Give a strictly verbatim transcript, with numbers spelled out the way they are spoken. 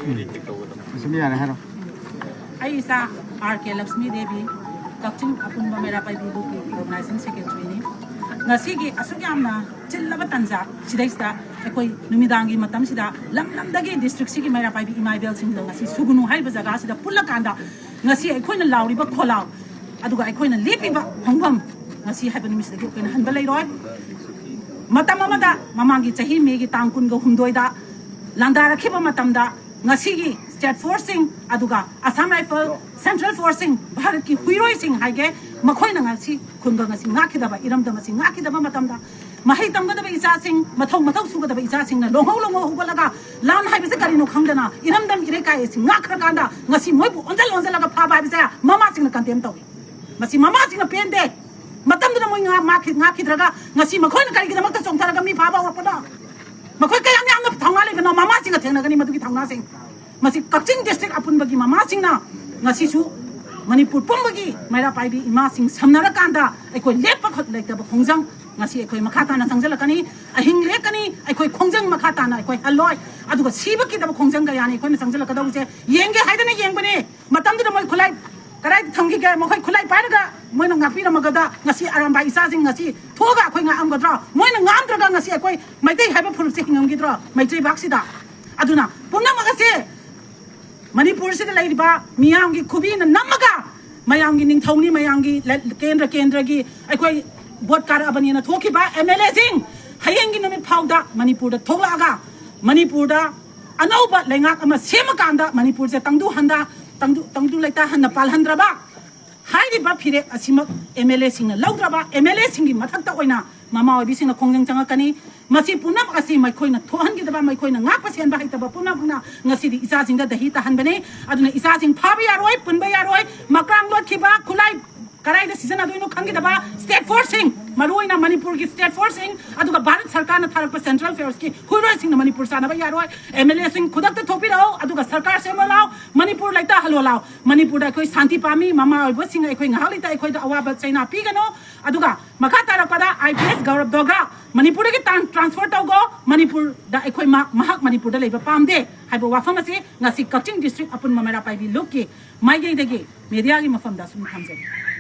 ꯁꯤꯃ ꯌꯥꯔꯦ ꯍꯥꯏꯔꯣ꯫ ꯑꯩ ꯏꯆꯥ ꯑꯥꯔ ꯀꯦ ꯂꯛꯁꯃꯤ ꯗꯦꯕꯤ, ꯀꯛꯆꯤꯡ ꯑꯄꯨꯟꯕ ꯃꯩꯔꯥ ꯄꯥꯏꯕꯤ ꯏꯕꯣꯛꯀꯤ ꯑꯣꯔꯒꯅꯥꯏꯖꯤꯡ ꯁꯦꯀ꯭ꯔꯦꯇꯔꯤꯅꯤ꯫ ꯉꯁꯤꯒꯤ ꯑꯁꯨꯛ ꯌꯥꯝꯅ ꯆꯤꯜꯂꯕ ꯇꯥꯟꯖꯥ ꯁꯤꯗꯩꯁꯤꯗ ꯑꯩꯈꯣꯏ ꯅꯨꯃꯤꯗꯥꯡꯒꯤ ꯃꯇꯝꯁꯤꯗ ꯂꯝ ꯂꯝꯗꯒꯤ ꯗꯤꯁꯇ꯭ꯔꯤꯛꯁꯤꯒꯤ ꯃꯩꯔꯥ ꯄꯥꯏꯕꯤ ꯏꯃꯥ ꯏꯕꯦꯜꯁꯤꯡꯗ ꯉꯁꯤ ꯁꯨꯒꯅꯨ ꯍꯥꯏꯔꯤꯕ ꯖꯒꯥꯁꯤꯗ ꯄꯨꯜꯂꯀꯥꯟꯗ ꯉꯁꯤ ꯑꯩꯈꯣꯏꯅ ꯂꯥꯎꯔꯤꯕ ꯈꯣꯜꯂꯥꯎ ꯑꯗꯨꯒ ꯑꯩꯈꯣꯏꯅ ꯂꯦꯞꯄꯤꯕ ꯈꯣꯡꯐꯝ ꯉꯁꯤ ꯍꯥꯏꯕ ꯅꯨꯃꯤꯠꯁꯤꯗꯒꯤ ꯑꯩꯈꯣꯏꯅ ꯍꯟꯕ ꯂꯩꯔꯣꯏ꯫ ꯃꯇꯝ ꯑꯃꯗ ꯃꯃꯥꯡꯒꯤ ꯆꯍꯤ ꯃꯦꯒꯤ ꯇꯥꯡ ꯀꯨꯟꯒ ꯍꯨꯝꯗꯣꯏꯗ ꯂꯥꯟꯗꯥꯔꯛꯈꯤꯕ ꯃꯇꯝꯗ ꯉꯁꯤꯒꯤ ꯁ꯭ꯇꯦꯠ ꯐꯣꯔꯁꯁꯤꯡ ꯑꯗꯨꯒ ꯑꯁꯥꯝ ꯔꯥꯏꯐꯜ, ꯁꯦꯟꯇ꯭ꯔꯦꯜ ꯐꯣꯔꯁꯁꯤꯡ, ꯚꯥꯔꯠꯀꯤ ꯍꯨꯏꯔꯣꯏꯁꯤꯡ ꯍꯥꯏꯒꯦ, ꯃꯈꯣꯏꯅ ꯉꯁꯤ ꯈꯨꯟꯒ ꯉꯁꯤ ꯉꯥꯛꯈꯤꯗꯕ, ꯏꯔꯝꯗꯝ ꯑꯁꯤ ꯉꯥꯛꯈꯤꯗꯕ ꯃꯇꯝꯗ ꯃꯍꯩ ꯇꯝꯒꯗꯕ ꯏꯆꯥꯁꯤꯡ, ꯃꯊꯧ ꯃꯊꯧ ꯁꯨꯒꯗꯕ ꯏꯆꯥꯁꯤꯡꯅ ꯂꯣꯡꯍꯧ ꯂꯣꯡꯍꯧ ꯍꯧꯒꯠꯂꯒ ꯂꯥꯟ ꯍꯥꯏꯕꯁꯤ ꯀꯔꯤꯅꯣ ꯈꯪꯗꯅ ꯏꯔꯝꯗꯝ ꯏꯔꯩꯀꯥꯏ ꯑꯁꯤ ꯉꯥꯛꯈ꯭ꯔꯀꯥꯟꯗ ꯉꯁꯤ ꯃꯣꯏꯕꯨ ꯑꯣꯟꯁꯤꯜ ꯑꯣꯟꯁꯤꯜꯂꯒ ꯐꯥꯕ ꯍꯥꯏꯕꯁꯦ ꯃꯃꯥꯁꯤꯡꯅ ꯀꯟꯗꯦꯝ ꯇꯧꯏ꯫ ꯃꯁꯤ ꯃꯃꯥꯁꯤꯡꯅ ꯄꯦꯟꯗꯦ꯫ ꯃꯇꯝꯗꯨꯗ ꯃꯣꯏ ꯉꯥ-, ꯉꯥꯛꯈꯤ-, ꯉꯥꯛꯈꯤꯗ꯭ꯔꯒ ꯉꯁꯤ ꯃꯈꯣꯏꯅ ꯀꯔꯤꯒꯤꯗꯃꯛꯇ ꯆꯣꯡꯊꯔꯒ ꯃꯤ ꯐꯥꯕ ꯍꯧꯔꯛꯄꯅꯣ? ꯃꯈꯣꯏ ꯀꯌꯥꯝ ꯌꯥꯝꯅ ꯊꯧꯅꯥ ꯂꯩꯕꯅꯣ? ꯃꯃꯥꯁꯤꯡꯒ ꯊꯦꯡꯅꯒꯅꯤ ꯃꯗꯨꯒꯤ ꯊꯧꯅꯥꯁꯤꯡ꯫ ꯃꯁꯤ ꯀꯛꯆꯤꯡ ꯗꯤꯁꯇ꯭ꯔꯤꯛ ꯑꯄꯨꯟꯕꯒꯤ ꯃꯃꯥꯁꯤꯡꯅ ꯉꯁꯤꯁꯨ ꯃꯅꯤꯄꯨꯔ ꯄꯨꯝꯕꯒꯤ ꯃꯩꯔꯥ ꯄꯥꯏꯕꯤ ꯏꯃꯥꯁꯤꯡ ꯁꯝꯅꯔꯀꯥꯟꯗ ꯑꯩꯈꯣꯏ ꯂꯦꯞꯄ ꯈꯛ ꯂꯩꯇꯕ ꯈꯣꯡꯖꯪ ꯉꯁꯤ ꯑꯩꯈꯣꯏ ꯃꯈꯥ ꯇꯥꯅ ꯆꯪꯁꯤꯜꯂꯛꯀꯅꯤ꯫ ꯑꯍꯤꯡ ꯂꯦꯛꯀꯅꯤ꯫ ꯑꯩꯈꯣꯏ ꯈꯣꯡꯖꯪ ꯃꯈꯥ ꯇꯥꯅ ꯑꯩꯈꯣꯏ ꯍꯜꯂꯣꯏ꯫ ꯑꯗꯨꯒ ꯁꯤꯕ ꯀꯤꯗꯕ ꯈꯣꯡꯖꯪ ꯀꯌꯥꯅꯤ ꯑꯩꯈꯣꯏꯅ ꯆꯪꯁꯤꯜꯂꯛꯀꯗꯧꯕꯁꯦ꯫ ꯌꯦꯡꯒꯦ ꯍꯥꯏꯗꯅ ꯌꯦꯡꯕꯅꯤ꯫ ꯃꯇꯝꯗꯨꯗ ꯃꯣꯏ ꯈꯨꯠꯂꯥꯏ ꯀꯗꯥꯏꯗ ꯊꯝꯈꯤꯒꯦ? ꯃꯈꯣꯏ ꯈꯨꯠꯂꯥꯏ ꯄꯥꯏꯔꯒ ꯃꯣꯏꯅ ꯉꯥꯛꯄꯤꯔꯝꯃꯒꯗ ꯉꯁꯤ ꯑꯔꯥꯝꯕꯥꯏ ꯏꯆꯥꯁꯤꯡ ꯉꯁꯤ ꯊꯣꯛꯑꯒ ꯑꯩꯈꯣꯏ ꯉꯥꯛꯑꯝꯒꯗ꯭ꯔꯣ? ꯃꯣꯏꯅ ꯉꯥꯛꯑꯝꯗ꯭ꯔꯒ ꯉꯁꯤ ꯑꯩꯈꯣꯏ ꯃꯩꯇꯩ ꯍꯥꯏꯕ ꯐꯨꯔꯨꯞꯁꯦ ꯍꯤꯡꯉꯝꯈꯤꯗ꯭ꯔꯣ ꯃꯩꯇꯩꯕꯥꯛꯁꯤꯗ? ꯑꯗꯨꯅ ꯄꯨꯝꯅꯃꯛ ꯑꯁꯦ ꯃꯅꯤꯄꯨꯔꯁꯤꯗ ꯂꯩꯔꯤꯕ ꯃꯤꯌꯥꯝꯒꯤ ꯈꯨꯕꯤꯅ ꯅꯝꯃꯒ ꯃꯌꯥꯝꯒꯤ ꯅꯤꯡꯊꯧꯅꯤ, ꯃꯌꯥꯝꯒꯤ ꯂ-, ꯀꯦꯟꯗ꯭ꯔ ꯀꯦꯟꯗ꯭ꯔꯒꯤ ꯑꯩꯈꯣꯏ ꯚꯣꯠ ꯀꯥꯔꯛꯑꯕꯅꯤꯅ ꯊꯣꯛꯈꯤꯕ ꯑꯦꯝ ꯑꯦꯜ ꯑꯦꯁꯤꯡ ꯍꯌꯦꯡꯒꯤ ꯅꯨꯃꯤꯠ ꯐꯥꯎꯗ ꯃꯅꯤꯄꯨꯔꯗ ꯊꯣꯛꯂꯛꯑꯒ ꯃꯅꯤꯄꯨꯔꯗ ꯑꯅꯧꯕ ꯂꯩꯉꯥꯛ ꯑꯃ ꯁꯦꯝꯃꯀꯥꯟꯗ ꯃꯅꯤꯄꯨꯔꯁꯦ ꯇꯪꯗꯨ ꯍꯟꯗ, ꯇꯪꯗꯨ, ꯇꯪꯗꯨ ꯂꯩꯇꯥ ꯍꯟꯅ ꯄꯥꯜꯍꯟꯗ꯭ꯔꯕ ꯍꯥꯏꯔꯤꯕ ꯐꯤꯔꯦꯞ ꯑꯁꯤꯃꯛ ꯑꯦꯝ ꯑꯦꯜ ꯑꯦꯁꯤꯡꯅ ꯂꯧꯗ꯭ꯔꯕ ꯑꯦꯝ ꯑꯦꯜ ꯑꯦꯁꯤꯡꯒꯤ ꯃꯊꯛꯇ ꯑꯣꯏꯅ ꯃꯃꯥ ꯑꯣꯏꯕꯤꯁꯤꯡꯅ ꯈꯣꯡꯖꯪ ꯆꯪꯉꯛꯀꯅꯤ꯫ ꯃꯁꯤ ꯄꯨꯝꯅꯃꯛ ꯑꯁꯤ ꯃꯈꯣꯏꯅ ꯊꯣꯛꯍꯟꯈꯤꯗꯕ, ꯃꯈꯣꯏꯅ ꯉꯥꯛꯄ ꯁꯦꯟꯕ ꯍꯩꯇꯕ ꯄꯨꯝꯅꯃꯛꯅ ꯉꯁꯤꯗꯤ ꯏꯆꯥꯁꯤꯡꯗ ꯗꯍꯤ ꯇꯥꯍꯟꯕꯅꯤ꯫ ꯑꯗꯨꯅ ꯏꯆꯥꯁꯤꯡ ꯐꯥꯕ ꯌꯥꯔꯣꯏ, ꯄꯨꯟꯕ ꯌꯥꯔꯣꯏ, ꯃꯀ꯭ꯔꯥꯡ ꯂꯣꯠꯈꯤꯕ ꯈꯨꯠꯂꯥꯏ ꯀꯗꯥꯏꯗ ꯁꯤꯖꯤꯟꯅꯗꯣꯏꯅꯣ ꯈꯪꯈꯤꯗꯕ ꯁ꯭ꯇꯦꯠ ꯐꯣꯔꯁꯁꯤꯡ, ꯃꯔꯨꯑꯣꯏꯅ ꯃꯅꯤꯄꯨꯔꯒꯤ ꯁ꯭ꯇꯦꯠ ꯐꯣꯔꯁꯁꯤꯡ, ꯑꯗꯨꯒ ꯚꯥꯔꯠ ꯁꯔꯀꯥꯔꯅ ꯊꯥꯔꯛꯄ ꯁꯦꯟꯇ꯭ꯔꯦꯜ ꯐꯣꯔꯁꯀꯤ ꯍꯨꯏꯔꯣꯏꯁꯤꯡꯅ ꯃꯅꯤꯄꯨꯔ ꯆꯥꯟꯅꯕ ꯌꯥꯔꯣꯏ꯫ ꯑꯦꯝ ꯑꯦꯜ ꯑꯦꯁꯤꯡ ꯈꯨꯗꯛꯇ ꯊꯣꯛꯄꯤꯔꯛꯑꯣ, ꯑꯗꯨꯒ ꯁꯔꯀꯥꯔ ꯁꯦꯝꯃꯣ ꯂꯥꯎ, ꯃꯅꯤꯄꯨꯔ ꯂꯩꯇꯥꯍꯜꯂꯣ ꯂꯥꯎ꯫ ꯃꯅꯤꯄꯨꯔꯗ ꯑꯩꯈꯣꯏ ꯁꯥꯟꯇꯤ ꯄꯥꯝꯃꯤ꯫ ꯃꯃꯥ ꯑꯣꯏꯕꯁꯤꯡ ꯑꯩꯈꯣꯏ ꯉꯥꯏꯍꯥꯛ ꯂꯩꯇ ꯑꯩꯈꯣꯏꯗ ꯑꯋꯥꯕ ꯆꯩꯅꯥ ꯄꯤꯒꯅꯨ꯫ ꯑꯗꯨꯒ ꯃꯈꯥ ꯇꯥꯔꯛꯄꯗ ꯑꯥꯏ ꯄꯤ ꯑꯦꯁ ꯒꯧꯔꯕ ꯗꯣꯒ꯭ꯔꯥ ꯃꯅꯤꯄꯨꯔꯗꯒꯤ ꯇꯥꯟ ꯇ꯭ꯔꯥꯟꯁꯐꯔ ꯇꯧꯒꯣ, ꯃꯅꯤꯄꯨꯔꯗ ꯑꯩꯈꯣꯏ ꯃꯥ-, ꯃꯍꯥꯛ ꯃꯅꯤꯄꯨꯔꯗ ꯂꯩꯕ ꯄꯥꯝꯗꯦ ꯍꯥꯏꯕ ꯋꯥꯐꯝ ꯑꯁꯤ ꯉꯁꯤ ꯀꯛꯆꯤꯡ ꯗꯤꯁꯇ꯭ꯔꯤꯛ ꯑꯄꯨꯟꯕ ꯃꯩꯔꯥ ꯄꯥꯏꯕꯤ ꯂꯨꯞꯀꯤ ꯃꯥꯏꯀꯩꯗꯒꯤ ꯃꯦꯗꯤꯌꯥꯒꯤ ꯃꯐꯝꯗ ꯑꯁꯨꯝ ꯊꯝꯖꯒꯦ꯫